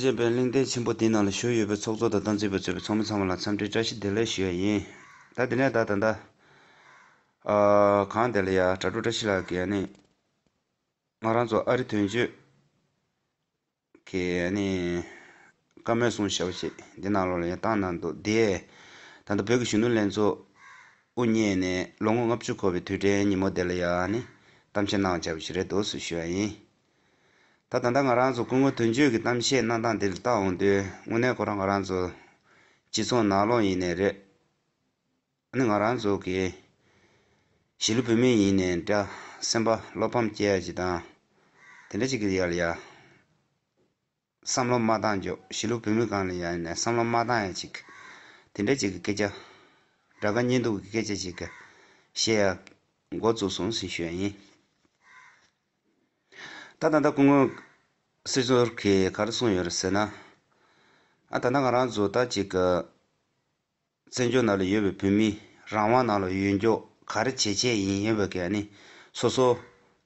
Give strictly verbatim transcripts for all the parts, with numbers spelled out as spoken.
གཞན་ཕན་གླེང་སྟེགས་ཆེན་པོ་འདི་ནང་ལ་ཞུགས་ཡོད་པའི་ཚོགས་གཙོ་དང་སྟངས་འཛིན་པ་གཙོས་པའི་ཚོགས་མི་ཚང་མ་ལ་འཚམས་འདྲི་བཀྲ་ཤིས་བདེ་ལེགས་ཞུ་ཡ་ཡིན། ད་དེ་ནས་ད་ད་ལྟ་ཨ་གང་དེ་ལ་ཡ་དྲ་གྲོགས་བཀྲ་ཤིས་ལགས་ཀྱིས་ནི་ང་རང་ཚོ་ཨ་རི་དོན་གཅོད་ཀྱི་ནི་བཀའ་མོལ་གསུང་ཞབས་ཞིག་འདི་ནང་ལོགས་ལ་ཡང་བཏང་གནང་འདུག་དེ་ད་ལྟ་བོད་ཀྱི་གཞོན་ནུ་ལྷན་ཚོགས་དབུ་བརྙེས་ནས་ལོ་ངོ་ལྔ་བཅུ་འཁོར་བའི་དུས་དྲན་ཉིན་མོ་དེ་ལ་ཡང་ནི་གཏམ་བཤད་གནང་བྱ་བ་ཞིག་རེད་འདུག་ཟེར་ཞུ་བ་ཡིན། ད་ད་ལྟ་ང་རང་ཚོ་སྐུ་ངོ་དོན་གཅོད་ཀྱི་གཏམ་བཤད་གནང་སྟངས་དེ་ལ་བལྟ་འོང་དུས་དངོས་གནས་ཁོ་རང་ང་རང་ཚོ་སྤྱི་ཚོགས་ནང་ལོགས་ཡིན་ནའི་རེད། ཨ་ནི་ང་རང་ཚོ་གི་གཞིས་ལུས་བོད་མི་ཡིན་ནའི་འདྲ། སེམས་པ་བློ་ཕམ་སྐྱེ་ཡ་ཅིག་དང་། དེ་འདྲ་ཅིག་གི་ཡ་ལ་ཡ་བསམ་བློ་མ་བཏང་འཇོག་གཞིས་ལུས་བོད་མི་སྒང་ལ་ཡ་ཡིན་ནའི་བསམ་བློ་མ་བཏང་ཡ་ཅིག་དེ་འདྲ་ཅིག་གི་སྐད་ཆ་འདྲ་ག་ཉེན་སྡུག་གི་སྐད་ཆ་ཅིག་གི་བཤད་ཡ་འགོ་བཙུགས་སོང་ཟེར་ཞུ་ཡ་ཡིན། ད་ད་ལྟ་སྐུ་ངོ་སྲིད་ཟུར་གྱིས་ག་རེ་གསུངས་ཡོད་རེད་ཟེར་ན། ཨ་ད་ལྟ་ང་རང་ཚོ་ད་ཅིག་གི་བཙན་བྱོལ་ནང་ལ་ཡོད་པའི་བོད་མི་རང་དབང་ནང་ལ་ཡོད་མགྱོགས་ག་རེ་བྱས་བྱས་ཡིན་ཡོད་པའི་གི་ནི་སོ་སོ་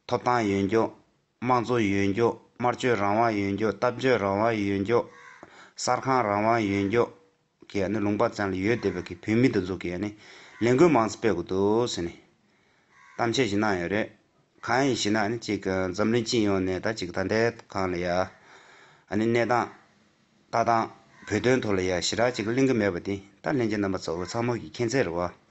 ཐོབ་ཐང་ཡོད་མགྱོགས། དམངས་གཙོ་ཡོད་མགྱོགས། སྨྲ་བརྗོད་རང་དབང་ཡོད་མགྱོགས། ལྟ་བརྗོད་རང་དབང་ཡོད་མགྱོགས། གསར་ཁང་རང་དབང་ཡོད་མགྱོགས་གི་ནི་ལུང་པ་ཙམ་ལ་ཡོད་བསྡད་པའི་གི་བོད་མི་དེ་ཚོ་གི་ནི་ལས་འགུལ་མང་ཙམ་སྤེལ་དགོས་འདུག་ཟེར་ནས་གཏམ་བཤད་ཞིག་གནང་ཡོད་རེད། གང་ཡིན་ཞེ་ན་ཨ་ནི་གཅིག་གི་འཛམ་གླིང་སྤྱི་ཡོངས་ནས་ད་ཅིག་ད་ལྟའི་སྒང་ལ་ཡ་ཨ་ནི་གནས་སྟངས་ལྟ་སྟངས་བོད་དོན་ཐོག་ལ་ཡ་ཞེ་དྲག་ཅིག་གླེང་གི་མེད་པ་དེ་ད་ལྷན་རྒྱས་རྣམ་པ་ཚོ་ཚང་མ་གི་མཁྱེན་གསལ་རེད་བ།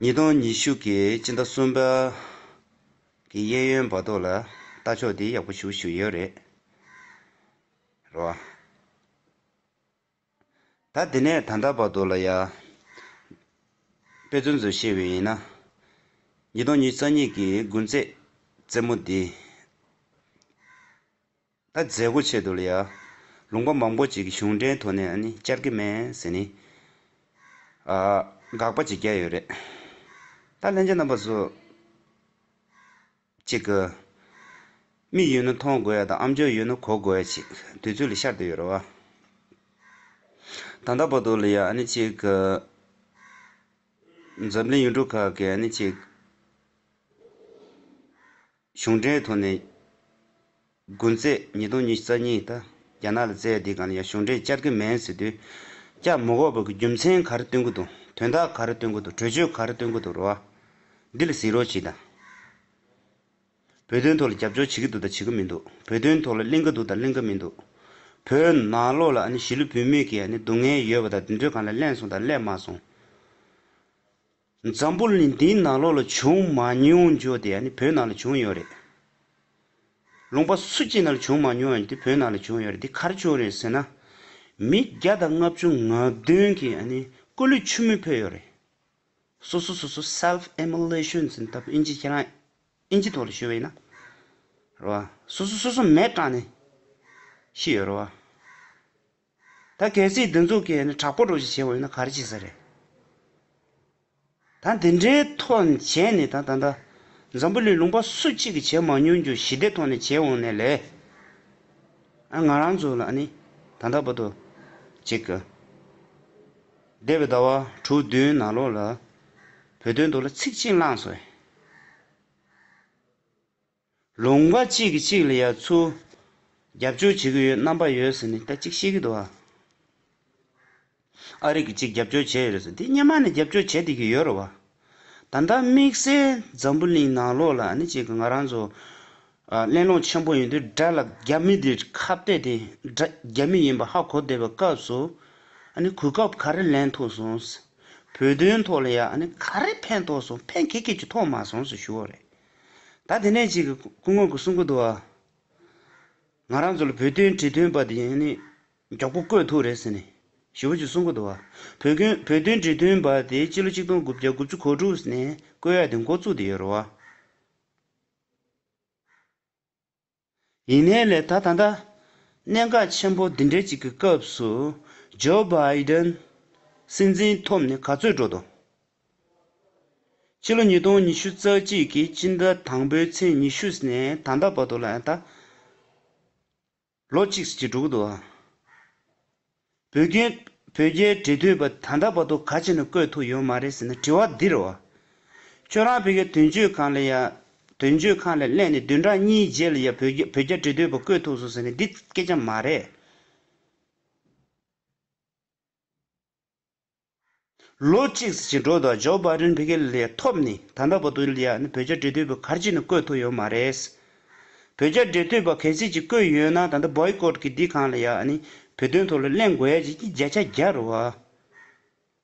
ཉིས་སྟོང་ཉི་ཤུ་གི་སྤྱི་ཟླ་གསུམ་པ་གི་གཡས་གཡོན་བར་དུ་ལ་ལྟ་ཕྱོགས་དེ་ཡག་པོ་ཞིག་ཞུ་ཡོད་རེད། རེད་བ། ད་དེ་ནས་ད་ལྟ་བར་དུ་ལ་ཡ་དཔེ་མཚོན་ཚོ་བཤད་པ་ཡིན་ན། ཉིས་སྟོང་ཉི་ཤུ་རྩ་གཉིས་ཀྱི་དགུན་ཚེས་རྩེད་མོ་འདི་ད་མཛད་སྒོ་ཆེད་དུ་ལ་ཡ་ལུང་པ་མང་པོ་ཅིག་གི་གཞུང་འབྲེལ་ཐོག་ནས་ཨ་ནི་བཅར་གྱི་མེད་ཟེར་ནས་ཨ་དགག་པ་ཅིག་བརྒྱབ་ཡོད་རེད། ད་ལྷན་རྒྱས་རྣམ་པ་ཚོ། གཅིག་གི་མིག་ཡོད་ན་མཐོང་དགོས་ཡ་དང་ཨམ་ཅོག་ཡོད་ན་གོ་དགོས་ཡ་ཅིག་དུས་ཚོད་ལ་ཤར་བསྡད་ཡོད་རེད་བ། ད་ལྟ་བར་དུ་ལ་ཡ་ཨ་ནི་གཅིག་གི་འཛམ་གླིང་ཡུལ་གྲུ་ཁག་གི་ཨ་ནི་གཅིག་གཞུང་འབྲེལ་ཐོག་ནས་དགུན་ཚེས་ཉིས་སྟོང་ཉི་ཤུ་རྩ་གཉིས་ད་རྒྱ་ནག་ལ་བཙལ་ཡ་དེ་ག་ནས་ཡ་གཞུང་འབྲེལ་བཅར་གི་མེད་ཟེར་དུས་བཅར་མི་དགོས་པ་གི་རྒྱུ་མཚན་ག་རེ་སྟོན་གི་འདུག་དོན་དག་ག་རེ་སྟོན་གི་འདུག་གྲོས་ཆོད་ག་རེ་སྟོན་གི་འདུག་རེད་བ། འདི་ལ་གཟིགས་རོགས་གྱིས་དང་། བོད་དོན་ཐོག་ལ་རྒྱབ་སྐྱོར་བྱེད་ཀྱི་འདུག་དང་བྱེད་ཀྱི་མི་འདུག་བོད་དོན་ཐོག་ལ་གླེང་གི་འདུག་དང་གླེང་གི་མི་འདུག་བོད་ནང་ལོགས་ལ་ཨ་ནི་གཞིས་ལུས་བོད་མི་གི་ཨ་ནི་སྡུག་བསྔལ་ཡོད་པ་དང་དེ་འདྲའི་སྒང་ལ་གླེང་སོང་དང་གླེང་མ་སོང་། འཛམ་བུ་གླིང་འདིའི་ནང་ལོགས་ལ་བྱུང་མ་མྱོང་རྒྱུ་དེ་ཨ་ནི་བོད་ནང་ལ་བྱུང་ཡོད་རེད། ལུང་པ་སུ་གཅིག་ནང་ལ་བྱུང་མ་མྱོང་ཡ་དེ་བོད་ནང་ལ་བྱུང་ཡོད་རེད། དེ་ག་རེ་བྱུང་རེད་ཟེར་ན། མི་བརྒྱ་དང་ལྔ་བཅུ་ང་བདུན་གྱིས་ཨ་ནི་སྐུ་ལུས་མཆོད་མེ་ཕུལ་ཡོད་རེད། སོ་སོ་སོ་སོ་self immolation ཟེར་ན་ད་ཨིན་ཇི་ཁྱེད་རང་ཨིན་ཇི་ཐོག་ལ་ཞུས་པ་ཡིན་ན། རེད་བ། སོ་སོ་སོ་སོ་མེ་སྤྲད་ནས་ཤི་ཡོད་རེད་བ། ད་གལ་སྲིད་འདི་ཚོ་གིས་ནི་དྲག་པོ་འགྲོ་ཞིག་བྱས་པ་ཡིན་ན་ག་རེ་བྱེད་ས་རེད། ད་འདི་འདྲའི་ཐོག་ནས་བྱས་ནས་ད་ད་ད་འཛམ་བུ་གླིང་ལུང་པ་སུ་གཅིག་གིས་བྱས་མ་མྱོང་རྒྱུ་ཞི་བདེ་ཐོག་ནས་བྱས་འོང་ནས་ལས། ཨ་ང་རང་ཚོ་ལ་ཨ་ནི་ད་ལྟ་བར་དུ་གཅིག་གི་འདས་པའི་ཟླ་བ་དྲུག་བདུན་ནང་ལོགས་ལ་བོད་དོན་ཐོག་ལ་ཚིག་གཅིག་བླངས་སོང་། ལུང་པ་གཅིག་གིས་གཅིག་ལ་ཡ་ཚུར་རྒྱབ་སྐྱོར་བྱེད་ཀྱི་ཡོད་རྣམ་པ་ཡོད་ཟེར་ནས་ད་གཅིག་བཤད་ཀྱི་འདུག་ཨ། ཨ་རི་གིས་གཅིག་རྒྱབ་སྐྱོར་བྱས་ཡོད་རེད་ཟེར། འདི་སྔོན་མ་ནས་རྒྱབ་སྐྱོར་བྱས་བསྡད་ཀྱི་ཡོད་རེད་བ། ད་ལྟ་དམིགས་བསལ་འཛམ་བུ་གླིང་ནང་ལོགས་ལ་ཨ་ནི་གཅིག་གི་ང་རང་ཚོ་ཨ་གླེང་སློང་ཆེན་པོ་ཡིན་དུས་དགྲ་ལ་རྒྱ་མི་དེ་ཁ་གཏད་དེ་དགྲ་རྒྱ་མི་ཡིན་པ་ཧ་གོ་བསྡད་པའི་སྐབས་སུ་ཨ་ནི་གོ་སྐབས་ག་རེ་ལེན་ཐུབ་སོང་། བོད་དོན་ཐོག་ལ་ཡ་ཨ་ནི་ག་རེ་ཕན་ཐོགས་སོང་། ཕན་ག་གེ་ཅིག་ཐོགས་མ་སོང་ཟེར་ཞུ་བ་རེད། ད་དེ་ནས་ཅིག་སྐུ་ངོ་གིས་གསུང་གི་འདུག་ཨ། ང་རང་ཚོ་ལ་བོད་དོན་འབྲེལ་མཐུད་པ་དེ་ཡིན་ནི་མགྱོགས་པོ་བསྐོས་ཐུབ་རེད་ཟེར་ནས་ཞེ་པོ་ཅིག་གསུང་གི་འདུག་བ། བོད་དོན་བོད་དོན་འབྲེལ་མཐུད་པ་དེ་སྤྱི་ལོ་ཆིག་སྟོང་དགུ་བརྒྱ་དགུ་བཅུ་གོ་དྲུག་ནས་བསྐོ་ཡ་དེ་འགོ་བཙུགས་བསྡད་ཡོད་རེད་བ། ཡིན་ནའི་ལས་ད་ད་ལྟ་གནད་འགག་ཆེན་པོ་འདི་འདྲའི་ཅིག་གི་སྐབས་སུ་ཇོ་བྷའི་ཌེན་སྲིད་འཛིན་ཐོབ་ནས་ག་ཚོད་འགྲོ་འདུག་ཕྱི་ལོ་ཉིས་སྟོང་ཉི་ཤུ་རྩ་གཅིག་གི་སྤྱི་ཟླ་དང་པོའི་ཚེས་ཉི་ཤུ་ནས་ད་ལྟ་བར་དུ་ལ་ད་ལོ་གཅིག་ཅིག་འགྲོ་གི་འདུག་ཨ། བོད་རྒྱའི་བོད་རྒྱའི་འབྲེལ་མཐུད་པ་ད་ལྟ་བར་དུ་ག་བྱས་ནས་བསྐོས་ཐུབ་ཡོད་མ་རེད་ཟེར་ན་དྲི་བ་འདི་རེད་བ། ཁྱོད་རང་བོད་རྒྱའི་དོན་གཅོད་ཁང་ལ་ཡ་ དོན་གཅོད་ཁང་ལ་གླེང་ནས་བདུན་ཕྲག་གཉིས་རྗེས་ལ་ཡ་བོད་རྒྱ་བོད་རྒྱ་འབྲེལ་མཐུད་པ་བསྐོས་ཐུབ་སོང་ཟེར་ནས་འདི་སྐད་ཆ་མ་རེད། ལོ་གཅིག་ཙམ་ཞིག་འགྲོ་དུས་ཇོ་བྷའི་ཌེན་ཕ་གི་ལ་ཐོབ་ནས་ད་ལྟ་བར་དུ་ལ་ཡ་ནི་བོད་རྒྱ་འབྲེལ་མཐུད་པ་ག་རེ་བྱས་ནས་བསྐོས་ཐུབ་ཡོད་མ་རེད། བོད་རྒྱ་འབྲེལ་མཐུད་པ་གལ་སྲིད་ཅིག་བསྐོས་ཡོད་ན་ད་ལྟ་བོའི་ཀོཊ་གི་འདི་སྒང་ལ་ཡ་ནི་བོད་དོན་ཐོག་ལ་གླེང་དགོས་ཡ་ཅིག་བརྒྱ་ཆ་བརྒྱ་རེད་བ།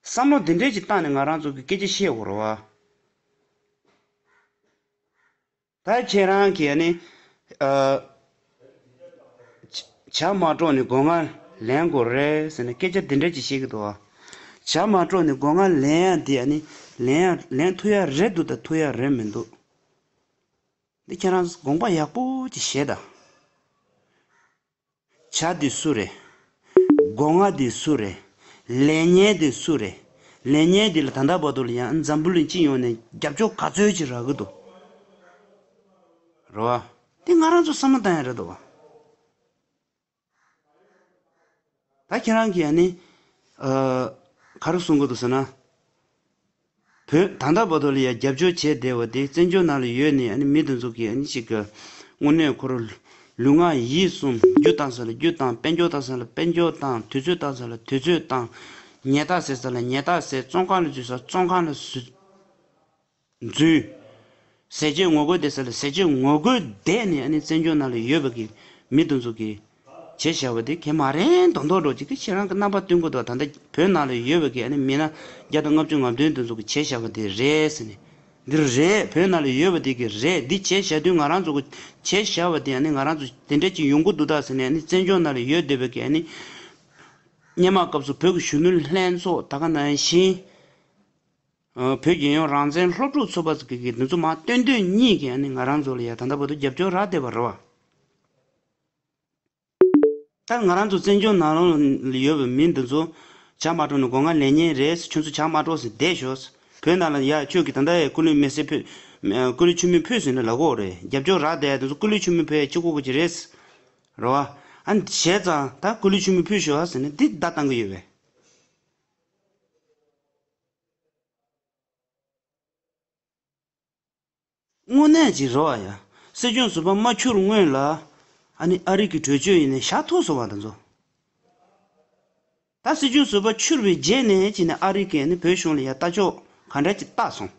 བསམ་བློ་འདི་འདྲས་ཅིག་བཏང་ནས་ང་རང་ཚོ་གི་སྐད་ཆ་བཤད་དགོས་རེད་བ། ད་ཁྱེད་རང་གིས་ནི། ཨ། བྱ་མ་སྒྲོགས་ནས་སྒོ་ང་ལེན་དགོས་རེད་ཟེར་ནས་སྐད་ཆ་འདི་འདྲ་ཅིག་བཤད་ཀྱི་འདུག་ཨ། བྱ་མ་སྒྲོགས་ནས་སྒོ་ང་ལེན་ཡ་འདི་ཨ་ནི་ལེན་ཡ་ལེན་ཐུབ་ཡ་རེད་འདུག་ད་ཐུབ་ཡ་རེད་མི་འདུག་འདི་ཁྱེད་རང་དགོངས་པ་ཡག་པོ་ཅིག་བཞེས་དང་། བྱ་འདི་སུ་རེད། སྒོ་ང་འདི་སུ་རེད། ལས་ཉན་འདི་སུ་རེད། ལས་ཉན་འདི་ལ་ད་ལྟ་བར་དུ་ལ་ཡང་འཛམ་བུ་གླིང་སྤྱི་ཡོངས་ནས་རྒྱབ་སྐྱོར་ག་ཚོད་ཅིག་རག་གི་འདུག་རེད་བ། འདི་ང་རང་ཚོ་བསམ་བློ་བཏང་ཡ་རེད་འདུག་བ། ད་ཁྱེད་རང་གིས་ཡང་ནི། ཨ། ག་རེ་གསུང་གི་འདུག་ཟེར་ན། བོད་ད་ལྟ་བར་དུ་ལ་ཡ་རྒྱབ་སྐྱོར་བྱས་བསྡད་པ་དེ་བཙན་བྱོལ་ནང་ལ་ཡོད་ནས་ཨ་ནི་མི་དེ་ཚོ་གིས་ཨ་ནི་ཅིག་གི་དངོས་གནས་ཁོ་རང་ལུས་ངག་ཡིད་གསུམ་རྒྱུ་བཏང་ས་ལ་རྒྱུ་བཏང་། དཔལ་འབྱོར་བཏང་ས་ལ་དཔལ་འབྱོར་བཏང་། དུས་ཚོད་བཏང་ས་ལ་དུས་ཚོད་བཏང་། ཉལ་ཐ་ཟས་ས་ལ་ཉལ་ཐ་ཟས། བཙོན་ཁང་ལ་འཛུལ་ས་བཙོན་ཁང་ལ་འཛུལ། འཛུལ། ཟས་བཅད་ངོ་རྒོལ་བསྡད་ས་ལ་ཟས་བཅད་ངོ་རྒོལ་བསྡད་ནས་ཨ་ནི་བཙན་བྱོལ་ནང་ལ་ཡོད་པ་གི་མི་དེ་ཚོ་གིས་བྱས་བཞག་པ་དེ་གས་མ་རེད་མདོག་མདོག་འདྲ་ཅིག་གི་ཁྱེད་རང་གི་རྣམ་པ་སྟོན་གི་འདུག་ད་ལྟ་བོད་ནང་ལ་ཡོད་པ་གི་ཨ་ནི་མི་སྣ་བརྒྱ་དང་ལྔ་བཅུ་ང་བདུན་དེ་ཚོ་གིས་བྱས་བཞག་པ་དེ་རེད་ཟེར་ནས། འདི་རེད། བོད་ནང་ལ་ཡོད་པ་དེ་གི་རེད། འདི་བྱས་བཞག་དུས་ང་རང་ཚོ་གིས་བྱས་བཞག་པ་དེ་ཨ་ནི་ང་རང་ཚོ་དེ་འདྲ་ཅིག་ཡོང་གི་འདུག་ད་ཟེར་ནས་ཨ་ནི་བཙན་བྱོལ་ནང་ལ་ཡོད་བསྡད་པ་གི་ཨ་ནི་སྔོན་མ་སྐབས་སུ་བོད་ཀྱི་གཞོན་ནུ་ལྷན་ཚོགས་ད་ག་ནང་བཞིན། ཨ། བོད་རྒྱལ་ཡོངས་རང་བཙན་སློབ་ཕྲུག་ཚོགས་པ་ཚོ་གི་གི་འདི་ཚོ་མར་བཏོན་དོན་གཉིས་ཀྱིས་ཨ་ནི་ང་རང་ཚོ་ལ་ཡ་ད་ལྟ་བར་དུ་རྒྱབ་སྐྱོར་རག་བསྡད་པ་རེད་བ། ད་ང་རང་ཚོ་བཙན་བྱོལ་ནང་ལོགས་ལ་ཡོད་པའི་མི་འདི་ཚོ་བྱ་མ་སྒྲོགས་ནས་སྒོ་ང་ལེན་མཁན་རེད། ཁྱོད་ཚོ་བྱ་མ་སྒྲོགས་ཟེར་བསྡད་ཤོག་བོད་ནང་ལ་ཡ་ཁྱོད་ཀྱིས་ད་ལྟ་ཡ་སྐུ་ལུས་མེ་སྲེག་ཕུལ། སྐུ་ལུས་མཆོད་མེ་ཕུལ་ཟེར་ནས་ལབ་ཀྱི་ཡོད་རེད། རྒྱབ་སྐྱོར་རག་བསྡད་ཡ་འདི་ཚོ་སྐུ་ལུས་མཆོད་མེ་ཕུལ་ཡ་གཅིག་པོ་གི་ཅིག་རེད། རེད་བ། ཨ་ནི་བྱས་ཙང་ད་སྐུ་ལུས་མཆོད་མེ་ཕུལ་ཤོག་ཟེར་ནས་འདི་བརྡ་བཏང་གི་ཡོད་པས། དངོས་གནས་ཅིག་རེད་བ་ཡ། སྲིད་སྐྱོང་ཟུར་པ་མ་འཁྱུར་སྔོན་ལ། ཨ་ནི་ཨ་རི་གི་གྲོས་ཆོད་ཡིན་ནའི་བཞག་ཐུབ་སོང་བ་དེ་ཚོ། ད་སྲིད་སྐྱོང་ཟུར་པ་འཁྱུར་བའི་རྗེས་ནས་ཅིག་ནས་ཨ་རི་གིས་ནི་བོད་གཞུང་ལ་ཡ་ལྟ་ཕྱོགས་ག་འདྲ་ཅིག་བལྟས་སོང་།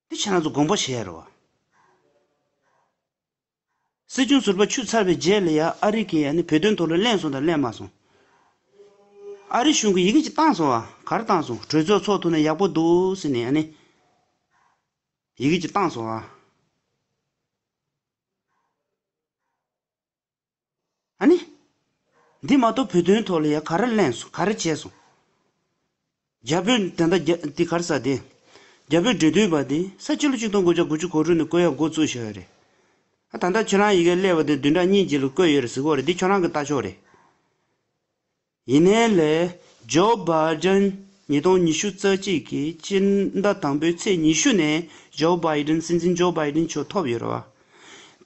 འདི་ཁྱེད་རང་ཚོ་དགོངས་པ་བཞེས་ཡ་རེད་བ། སྲིད་སྐྱོང་ཟུར་པ་འཁྱུར་ཚར་བའི་རྗེས་ལ་ཡ་ཨ་རི་གིས་ཡ་ནི་བོད་དོན་ཐོག་ལ་གླེང་སོང་དང་གླེང་མ་སོང་། ཨ་རི་གཞུང་གིས་ཡི་གེ་ཅིག་བཏང་སོང་བ། ག་རེ་བཏང་སོང་། གྲོས་ཚོགས་ཚོགས་ཐུབ་ན་ཡག་པོ་འདུག་ཟེར་ནས་ཡ་ནི་ཡི་གེ་ཅིག་བཏང་སོང་བ། ཨ་ནི། འདི་མ་གཏོགས་བོད་དོན་ཐོག་ལ་ཡ་ག་རེ་གླེང་སོང་། ག་རེ་བྱས་སོང་། རྒྱ་བོད་དེ་འདྲ་རྒྱ་འདི་ག་རེ་ཟེར་དེ། རྒྱ་བོད་འབྲེལ་མཐུད་པ་དེ་ས་སྤྱི་ལོ་ཆིག་སྟོང་དགུ་བརྒྱ་དགུ་བཅུ་གོ་དྲུག་ནས་བསྐོ་ཡ་འགོ་བཙུགས་བཞག་ཡོད་རེད། ཨ་ད་ལྟ་ཁྱོད་རང་ཡི་གེ་སླེབས་པ་དེ་བདུན་ཕྲག་གཉིས་རྗེས་ལ་བསྐོས་ཡོད་རེད་ཟེར་གོ་རེད། འདི་ཁྱོད་རང་གི་ལྟ་ཕྱོགས་རེད། ཡིན་ནའི་ལས་ཇོ་བྷའི་ཌེན་ཉིས་སྟོང་ཉི་ཤུ་རྩ་གཅིག་གི་སྤྱི་ཟླ་དང་པོའི་ཚེས་ཉི་ཤུ་ནས་ཇོ་བྷའི་ཌེན་སྲིད་འཛིན་ཇོ་བྷའི་ཌེན་མཆོག་ཐོབ་ཡོད་རེད་བ།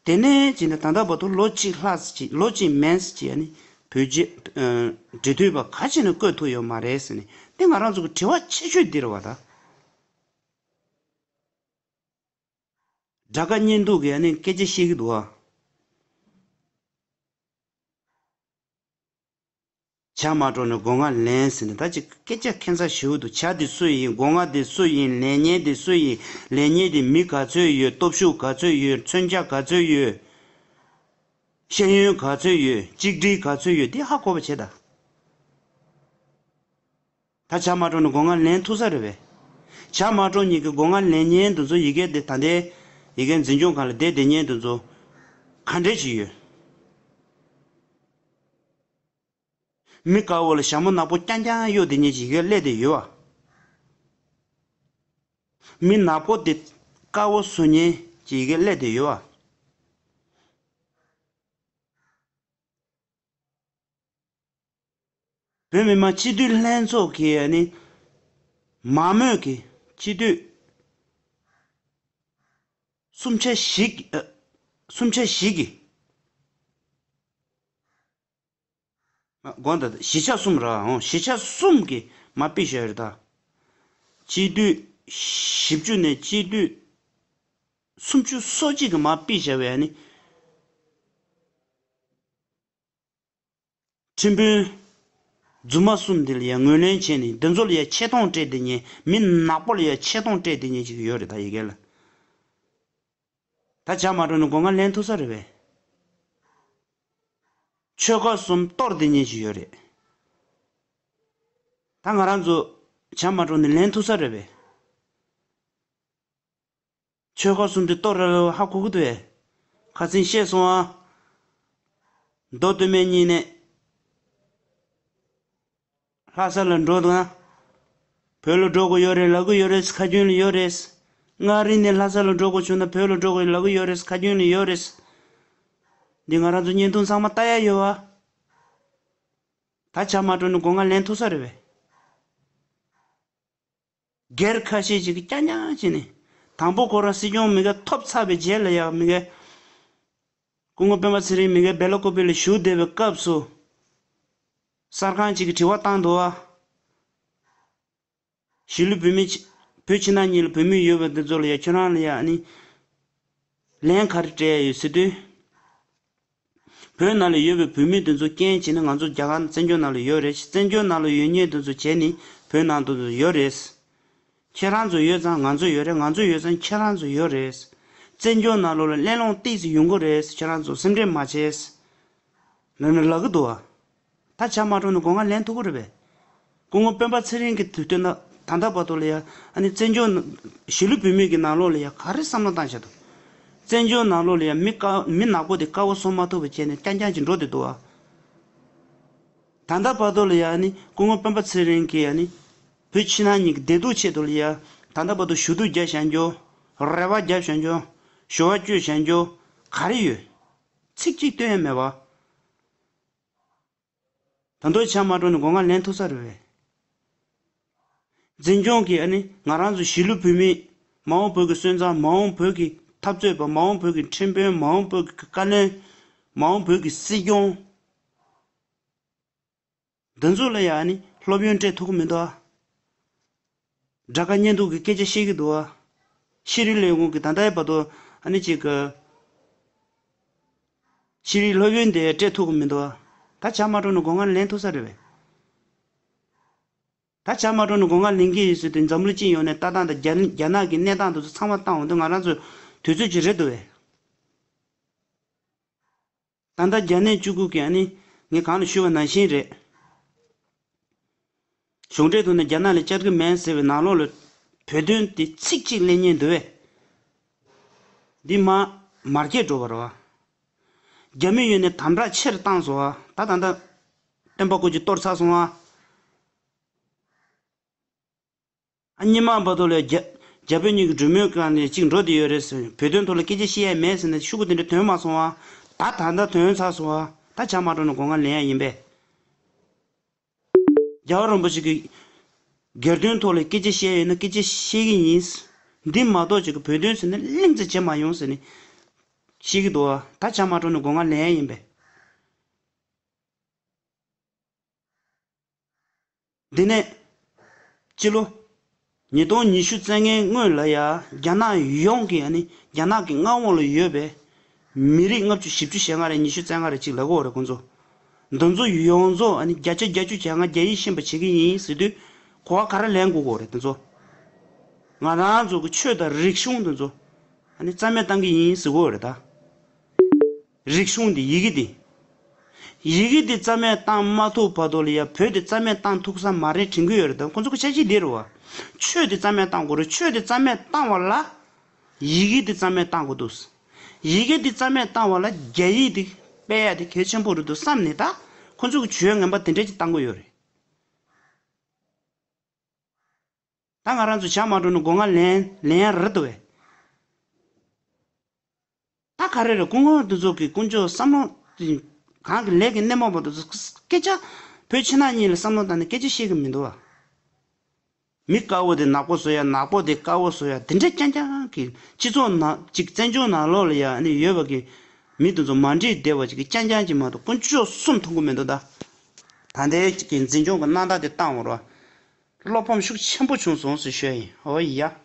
དེ་ནས་བྱས་ནས་ད་ལྟ་བར་དུ་ལོ་གཅིག་ལྷག་ཅིག་ལོ་གཅིག་མན་ཙམ་ཅིག་ཨ་ནི་བོད་རྒྱ་འབྲེལ་མཐུད་པ་ག་བྱས་ནས་བསྐོས་ཐུབ་ཡོད་མ་རེད་ཟེར་ནས་དེ་ང་རང་ཚོ་གི་དྲི་བ་ཆེ་ཤོས་འདི་རེད་བ་ད། དགྲ་དགའ་གཉེན་སྡུག་གི་ཨ་ནི་སྐད་ཆ་བཤད་ཀྱི་འདུག་བ། བྱ་མ་སྒྲོགས་ནས་སྒོ་ང་ལེན་ཟེར་ནས་ད་ཅིག་སྐད་ཆ་ཁྱད་མཚར་ཞེ་པོ་འདུག་བྱ་དེ་སུ་ཡིན། སྒོ་ང་དེ་སུ་ཡིན། ལས་ཉན་དེ་སུ་ཡིན། ལས་ཉན་དེ་མི་ག་ཚོད་ཡོད། སྟོབས་ཤུགས་ག་ཚོད་ཡོད། མཚོན་ཆ་ག་ཚོད་ཡོད། ཤེས་ཡོན་ག་ཚོད་ཡོད། གཅིག་སྒྲིལ་ག་ཚོད་ཡོད། དེ་ཧ་གོ་བ་བྱེད་ད། ད་བྱ་མ་སྒྲོགས་ནས་སྒོ་ང་ལེན་ཐུབ་ས་རེད་པས། བྱ་མ་སྒྲོགས་མཁན་གྱི་སྒོ་ང་ལེན་མཁན་དེ་ཚོ་ཡི་གེ་དེ་ད་ལྟའི་ཡི་གེ་འཛིན་སྐྱོང་ཁང་ལ་བསྡད་བསྡད་མཁན་དེ་ཚོ་ག་འདྲས་ཞིག་ཡོད། མི་དཀར་པོ་ལ་ཞྭ་མོ་ནག་པོ་རྐྱང་རྐྱང་གཡོགས་བསྡད་མཁན་ཅིག་ཡི་གེ་སླེབས་བསྡད་ཡོད་པ། མི་ནག་པོ་དེ་དཀར་པོ་བཟོ་མཁན་ཅིག་ཡི་གེ་སླེབས་བསྡད་ཡོད་པ། བོད་མི་མང་སྤྱི་འཐུས་ལྷན་ཚོགས་ཀྱི་ཨ་ནི་མང་མོས་ཀྱི་སྤྱི་འཐུས་སུམ་ཆ་བཞི་ཨ། སུམ་ཆ་བཞི་གི་དགོངས་དག་བཞི་ཆ་གསུམ་ར་འོང་། བཞི་ཆ་གསུམ་གྱི་མ་ཕུད་ཤོད་རེད་ད། སྤྱི་འཐུས་ བཞི་བཅུ་ནས་སྤྱི་འཐུས་སུམ་ཅུ་སོ་གཅིག་གི་མར་ཕུད་བཞག་པའི་ཨ་ནི། ཁྲིམས་དཔོན་རྫུན་མ་གསུམ་འདི་ལ་ཡང་ངོས་ལེན་བྱས་ནས་འདི་ཚོ་ལ་ཡང་ཆེ་མཐོང་སྤྲད་བསྡད་མཁན། མི་ནག་པོ་ལ་ཡང་ཆེ་མཐོང་སྤྲད་བསྡད་མཁན་ཅིག་ཡོད་རེད། ད་ཡི་གེ་ལ་ད་ཇ་མ་དྲོ་ནས་སྒོ་ང་ལེན་ཐུབ་ས་རེད་པས། ཆོལ་ཁ་གསུམ་གཏོར་བསྡད་མཁན་ཅིག་ཡོད་རེད། ད་ང་རང་ཚོ་ཇ་མ་དྲོ་ནས་ལེན་ཐུབ་ས་རེད་པས། ཆོལ་ཁ་གསུམ་དེ་གཏོར་ར་ཧ་གོ་གི་འདུག་གས། ཁ་སང་བཤད་སོང་ཨ། མདོ་སྟོད་སྨད་གཉིས་ནས་ལྷ་ས་ལ་འགྲོ་དང་། བོད་ལ་འགྲོ་དགོས་ཡོད་རེད་ལབ་གི་ཡོད་རེད། ཁ་རྒྱུན་ལ་ཡོད་རེད། མངའ་རིས་ནས་ལྷ་ས་ལ་འགྲོ་དགོས་བྱུང་ན་བོད་ལ་འགྲོ་དགོས་ལབ་གི་ཡོད་རེད། ཁ་རྒྱུན་ལ་ཡོད་རེད། འདི་ང་རང་ཚོ་བརྙན་ཐུང་ཚང་མ་ལྟ་ཡ་ཡོད་བ། ད་ཇ་མ་དྲོ་ནས་སྒོ་ང་ལེན་ཐུབ་ས་རེད་པས། སྒེར་ཁ་ཤས་ཅིག་གིས་རྐྱང་རྐྱང་བྱས་ནས། དང་པོ་ཁོ་རང་སྲིད་སྐྱོང་མི་ཁ་ཐོབ་ཚར་བའི་རྗེས་ལ་ཡང་མི་ཁ། སྐུ་ངོ་སྤེན་པ་ཚེ་རིང་མི་ཁ་སྦེ་ལ་ཀོ་པི་ལ་བཞུགས་བསྡད་པའི་སྐབས་སུ། གསར་ཁང་ཅིག་གིས་དྲི་བ་བཏང་འདུག་བ། གཞིས་ལུས་བོད་མི་ཕྱི་བོད་ཕྱི་ནང་གཉིས་ལ་བོད་མི་ཡོད་པ་འདི་ཚོ་ལ་ཡང་ཁྱོད་རང་ལ་ཡང་ཨ་ནི། ལན་ག་རེ་སྤྲད་ཡ་ཡོད་ཟེར་དུས། བོད་ནང་ལ་ཡོད་པའི་བོད་མི་དེ་ཚོ་རྐྱེན་བྱས་ནས་ང་ཚོ་རྒྱ་གར་བཙན་བྱོལ་ནང་ལ་ཡོད་རེད། བཙན་བྱོལ་ནང་ལ་ཡོད་མཁན་དེ་ཚོ་བྱས་ནས་བོད་ནང་དུ་ཡོད་རེད། ཁྱེད་རང་ཚོ་ཡོད་ཙང་ང་ཚོ་ཡོད་རེད། ང་ཚོ་ཡོད་ཙང་ཁྱེད་རང་ཚོ་ཡོད་རེད། བཙན་བྱོལ་ནང་ལོགས་ལ་གླེང་སློང་ཏོག་ཙམ་ཡོང་གི་རེད། ཁྱེད་རང་ཚོ་སེམས་ཁྲལ་མ་བྱེད། ལབ་ནས་ལབ་གི་འདུག་བ། ད་ཇ་མ་དྲོ་ནས་སྒོ་ང་ལེན་ཐུབ་ཀྱི་རེད་པས། སྐུ་ངོ་སྤེན་པ་ཚེ་རིང་གིས་དུས་སྟོན་ན་ད་ལྟ་བར་དུ་ལ་ཡ་ཨ་ནི་བཙན་བྱོལ་ན་གཞིས་ལུས་བོད་མི་གི་ནང་ལོགས་ལ་ཡ་ག་རེ་བསམ་བློ་བཏང་བཞག་འདུག་བཙན་བྱོལ་ནང་ལོགས་ལ་ཡ་མི་དཀར་མི་ནག་པོ་དེ་དཀར་པོ་བཟོ་མ་ཐུབ་པ་བྱས་ནས་རྐྱང་རྐྱང་ཅིག་འགྲོ་བསྡད་འདུག་བ། ད་ལྟ་བར་དུ་ལ་ཡ་ཨ་ནི་སྐུ་ངོ་སྤེན་པ་ཚེ་རིང་གིས་ཨ་ནི་བོད་ཕྱི་ནང་གཉིས་ཀྱི་བདེ་སྡུག་ཆེད་དུ་ལ་ཡ་ད་ལྟ་བར་དུ་ཞུ་གཏུག་རྒྱབ་བཞག་རྒྱུ། རེ་བ་རྒྱབ་བཞག་རྒྱུ། ཞུ་བ་བསྐྱོན་བཞག་རྒྱུ་ག་རེ་ཡོད། ཚིག་གཅིག་བཏོན་ཡ་མེད་པ། ད་དུང་ཇ་མ་དྲོ་ནས་སྒོ་ང་ལེན་ཐུབ་ས་རེད་པས། འཛིན་སྐྱོང་གིས་ཨ་ནི་ང་རང་ཚོ་གཞིས་ལུས་བོད་མི། མ་འོངས་བོད་ཀྱི་སོན་རྩ། མ་འོངས་བོད་ཀྱི་འཐབ་རྩོད་པ། མ་འོངས་བོད་ཀྱི་ཁྲིམས་དཔོན། མ་འོངས་བོད་ཀྱི་བཀའ་བློན། མ་འོངས་བོད་ཀྱི་སྲིད་སྐྱོང་། འདི་ཚོ་ལ་ཡང་ཨ་ནི་སློབ་ཡོན་སྤྲད་ཐུབ་ཀྱི་མི་འདུག་ཨ། དགྲ་དགའ་བརྙན་ཐུང་གི་སྐད་ཆ་བཤད་ཀྱི་འདུག་ཨ། ཤེས་རིག་ལས་ཁུངས་ཀྱི་ད་ལྟའི་བར་དུ་ཨ་ནི་ཅིག་གི་ཤེས་རིག་སློབ་ཡོན་དེ་སྤྲད་ཐུབ་ཀྱི་མི་འདུག་ཨ། ད་ཇ་མ་དྲོ་ནས་སྒོ་ང་ལེན་ཐུབ་ས་རེད་པས། ད་ཇ་མ་དྲོ་ནས་སྒོ་ང་ལེན་གྱི་ཡོད་ཟེར་དུས་འཛམ་གླིང་སྤྱི་ཡོངས་ནས་ལྟ་སྟངས་དང་རྒྱ་རྒྱ་ནག་གི་གནས་སྟངས་དེ་ཚོ་ཚང་མ་བལྟས་འོང་དུས་ང་རང་ཚོ་དུས་ཚོད་ཅིག་རེད་འདུག་པས། ད་ལྟ་རྒྱ་ནག་གཅིག་པུ་གིས་ཨ་ནི་ངས་གོང་ལ་ཞུས་པ་ནང་བཞིན་རེད། གཞུང་འབྲེལ་ཐོག་ནས་རྒྱ་ནག་ལ་བཅར་གྱི་མེད་ཟེར་བའི་ནང་ལོགས་ལ་བོད་དོན་དེ་ཚིག་གཅིག་གླེང་མཁན་འདུག་པས། འདི་མ་མར་ཁྱེར་འགྲོ་བ་རེད་བ། རྒྱ་མི་ཡོད་ནས་དམ་དྲག་ཆེ་རུ་བཏང་སོང་བ། ད་ད་ལྟ་སྟོན་པ་སྐུ་མཁྱེན་གཏོར་ཚར་སོང་བ། ཨ། སྔོན་མ་བར་དུ་ལ་རྒྱ་རྒྱ་བོད་གཉིས་ཀྱི་གྲོས་མོལ་སྒང་ནས་གཅིག་འགྲོ་བསྡད་ཡོད་རེད་ཟེར། བོད་དོན་ཐོག་ལ་སྐད་ཆ་བཤད་ཡ་མེད་ཟེར་ནས་ཤོག་གུ་དེ་འདྲ་ཐོན་མ་སོང་བ། ད་ད་ལྟ་ཐོན་ཚར་སོང་བ། ད་ཇ་མ་དྲོ་ནས་སྒོ་ང་ལེན་ཡ་ཡིན་པས། རྒྱལ་བ་རིན་པོ་ཆེ་གིས་སྒེར་དོན་ཐོག་ལ་སྐད་ཆ་བཤད་ཡོད་ན་སྐད་ཆ་བཤད་ཀྱི་ཡིན། འདི་མ་གཏོགས་ཅིག་གི་བོད་དོན་ཟེར་ན་གླེང་རྩིས་བྱེད་མ་ཡོང་ཟེར་ནས་བཤད་ཀྱི་འདུག་བ། ད་ཇ་མ་དྲོ་ནས་སྒོ་ང་ལེན་ཡ་ཡིན་པས། འདི་ནས་སྤྱི་ལོ་ཉིས་སྟོང་ཉི་ཤུ་རྩ་ལྔའི་སྔོན་ལ་ཡ་རྒྱ་ནག་ཡོངས་ཀྱི་ཨ་ནི་རྒྱ་ནག་གི་མངའ་འོག་ལ་ཡོད་པའི་མི་རིགས་ལྔ་བཅུ་ཞེ་ལྔ་རེད། ཉི་ཤུ་རྩ་ལྔ་རེད་ཅིག་ལབ་ཀྱི་ཡོད་རེད་ཁོང་ཚོ། འདི་ཚོ་ཡོངས་རྫོགས་ཨ་ནི་བརྒྱ་ཆ་བརྒྱད་ཅུ་གྱ་ལྔ་རྒྱ་ཡིག་ཤེས་པ་བྱེད་ཀྱི་ཡིན་ཟེར་དུས་གོ་བ་ག་རེ་ལེན་དགོས་ཀྱི་ཡོད་རེད་དེ་ཚོ། ང་རང་ཚོ་གི་ཆོས་དང་རིག་གཞུང་དེ་ཚོ་ཨ་ནི་རྩ་མེད་བཏང་གི་ཡིན་ཟེར་གྱི་ཡོད་རེད་ད། རིག་གཞུང་འདི། ཡི་གེ་འདི། ཡི་གེ་འདི་རྩ་མེད་བཏང་མ་ཐུབ་བར་དུ་ལ་ཡ་བོད་འདི་རྩ་མེད་བཏང་ཐུབ་ས་མ་རེད་དྲན་གྱི་ཡོད་རེད་ད། ཁོང་ཚོ་གི་འཆར་གཞི་འདི་རེད་བ། ཆོས་འདི་རྩ་མེད་བཏང་དགོས་རེད། ཆོས་འདི་རྩ་མེད་བཏང་བ་ལ་ཡི་གེ་འདི་རྩ་མེད་བཏང་དགོས་འདུག། ཡི་གེ་འདི་རྩ་མེད་བཏང་བ་ལ་རྒྱ་ཡིག་འདི་སྤེལ་ཡ་འདི་གལ་ཆེན་པོ་རེད་འདུག་བསམ་ནས་ད་ཁོང་ཚོ་གི་ཇུས་ངན་པ་དེ་འདྲ་ཅིག་བཏང་གི་ཡོད་རེད། ད་ང་རང་ཚོ་ཇ་མ་དྲོ་ནས་སྒོ་ང་ལེན་ལེན་ཡ་རེད་དོ་བས། ད་ག་རེ་རེད། སྐུ་ངོ་འདི་ཚོ་གི་དཀོན་མཆོག་བསམ་བློ་དེ་གང་གི་ལས་ཀྱི་སྣེ་མོ་བ་དེ་ཚོ་སྐད་ཆ་བོད་ཕྱི་ནང་གཉིས་ལ་བསམ་བློ་བཏང་ནས་སྐད་ཆ་བཤད་གི་མི་འདུག་བ། མི་དཀར་པོ་དེ་ནག་པོ་བཟོ་ཡ། ནག་པོ་དེ་དཀར་པོ་བཟོ་ཡ། དེ་འདྲ་རྐྱང་རྐྱང་གི་སྤྱི་ཚོགས་ནང་ཅིག་བཙན་བྱོལ་ནང་ལོགས་ལ་ཡ་ཨ་ནི་ཡོད་པ་གི་མི་དེ་ཚོ་མ་འགྲིག་བསྡད་པ་ཅིག་གི་རྐྱང་རྐྱང་ཅིག་མ་གཏོགས་དཀོན་མཆོག་གསུམ་མཐོང་གི་མི་འདུག་ད། ད་ལྟའི་ཅིག་གི་འཛིན་སྐྱོང་གི་གནང་སྟངས་དེ་བཏང་བ་རེད་བ། བློ་ཕམ་ཤུགས་ཆེན་པོ་བྱུང་སོང་ཟེར་ཞུ་ཡ་ཡིན། འོ་ཡ།